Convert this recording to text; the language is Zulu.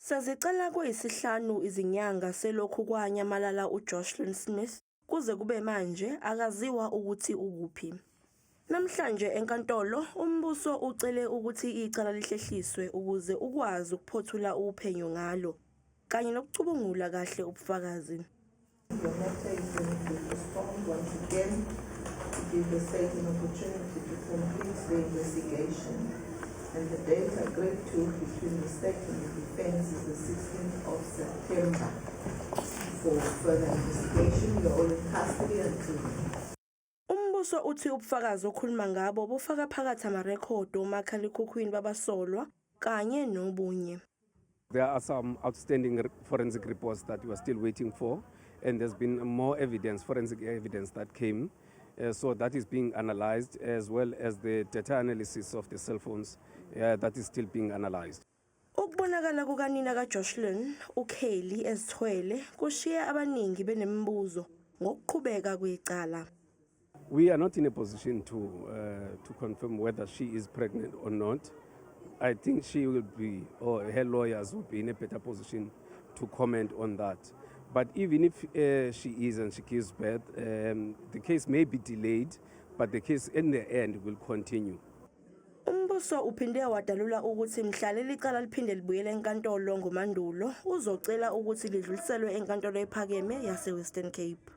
Sezicela kuyisihlanu izinyanga selokhu kwanyamalala uJoshlin Smith, kuze kube manje akaziwa ukuthi ukuphi. Namhlanje enkantolo, umbuso ucele ukuthi icala lihlehliswe ukuze ukwazi ukuphothula uphenyo ngalo kanye nokucubungula kahle ubufakazi. Your matter is going to be postponed once again to give the state an opportunity to complete the investigation. And the date agreed to between the state and the defense is the 16th of September for further investigation. You're all in custody until then. Umbuso uthi ubufakazi okhuluma ngabo bufaka phakathi amarekhodi omakhalekhukhwini babasolwa kanye nobunye. There are some outstanding forensic reports that we are still waiting for, and there's been more evidence, forensic evidence that came. So that is being analyzed, as well as the data analysis of the cell phones that is still being analyzed. Ukubonakala kukanina kaJoshlin, uKelly, ezithwele kushiya abaningi benemibuzo ngokuqhubeka kwecala. We are not in a position to confirm whether she is pregnant or not. I think she will be, or her lawyers will be in a better position to comment on that. But even if she is and she gives birth, the case may be delayed, but the case in the end will continue. Umbuso uphinde wadalula ukuthi mhla leli cala liphinde libuyele enkantolo ngoMandulo, uzocela ukuthi lidluliselwe enkantolo ephakeme yase-Western Cape.